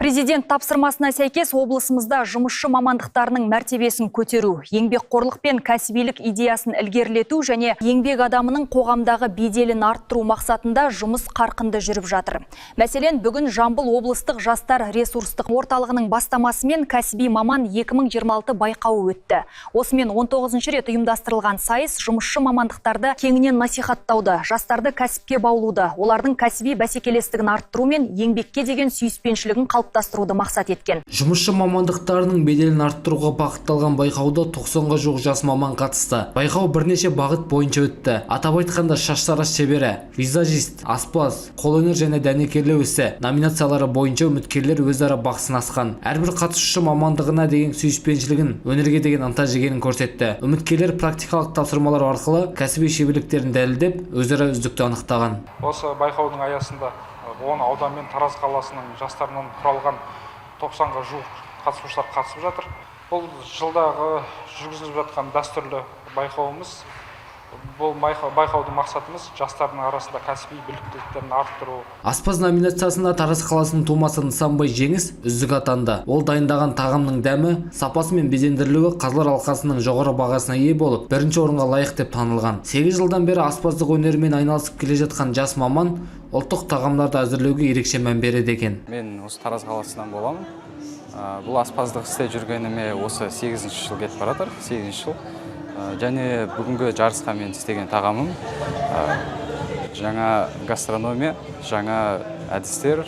Президент тапсырмасына сәйкес облысымызда жұмысшы мамандықтарының мәртебесін көтеру, еңбекқорлық пен кәсібилік идеясын ілгерілету және еңбек адамының қоғамдағы беделін арттыру мақсатында жұмыс қарқынды жүріп жатыр. Мәселен, бүгін Жамбыл облыстық жастар ресурстық орталығының бастамасымен «Кәсіби маман 2026» байқауы өтті. Осымен 19 рет ұйымдастырылған сайыс жұмысшы мамандықтарды кеңінен насихаттауды, жастарды кәсіпке баулуды, олардың кәсіби бәсекелестігін арттыру мен еңбекке деген сүйіспеншілігін қалыптастыруды мақсат еткен. Жұмысшы мамандықтарының беделін арттыруға бағытталған байқауда 90-ға жуық жас маман қатысты. Байқау бірнеше бағыт бойынша өтті. Атап айтқанда, шаштараз шебері, визажист, аспаз, қолөнер және дәнекерлеу ісі номинациялары бойынша үміткерлер өзара бақ сынасқан. Әрбір қатысушы мамандығына деген сүйіспеншілігін, өнерге деген ынта жігерін көрсетті. Үміткерлер практикалық тапсырмалар арқылы кәсіби шеберліктерін дәлелдеп, өзара үздікті анықтаған. Осы байқаудың аясында 10 аудан мен Тараз қаласының жастарынан құралған 90-ға жуық қатысушылар қатысып жатыр. Бұл жылдағы жүргізіліп жатқан дәстүрлі байқауымыз. Бұл байқаудың мақсатымыз – жастардың арасында кәсіби біліктіліктерін арттыру. Аспаз номинациясында Тараз қаласының тумасы Нысанбай Жеңіс үздік атанды. Ол дайындаған тағамның дәмі, сапасы мен безендірілуі қазылар алқасының жоғары бағасына ие болып, бірінші орынға лайық деп танылған. 8 жылдан бері аспаздық өнерімен айналысып келе жатқан жас маман ұлттық тағамдарды әзірлеуге ерекше мән береді екен. Мен осы Тараз қаласынан боламын. Бұл аспаздық істе жүргеніме осы сегізінші жыл кетіп бара жатыр, сегізінші жыл. Және бүгінгі жарысқа мен істеген тағамым жаңа гастрономия, жаңа әдістер,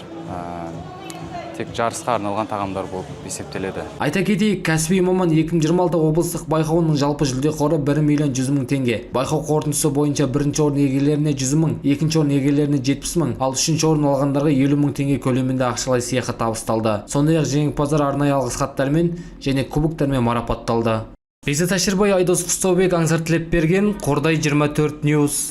тек жарысқа арналған тағамдар болып есептеледі. Айта кетейік, «Кәсіби маман 2026» облыстық байқауының жалпы жүлде қоры 1 миллион 100 мың теңге. Байқау қорытындысы бойынша бірінші орын иегерлеріне 100 мың, екінші орын иегерлеріне 70 мың, ал үшінші орын алғандарға 50 мың теңге көлемінде ақшалай сыйақы табысталды. Сондай-ақ жеңімпаздар арнайы алғыс хаттармен және кубоктармен марапатталды. Бекзат Әшірбай, Айдос Құстаубек, Аңсар Тілепберген, Қордай 24 News.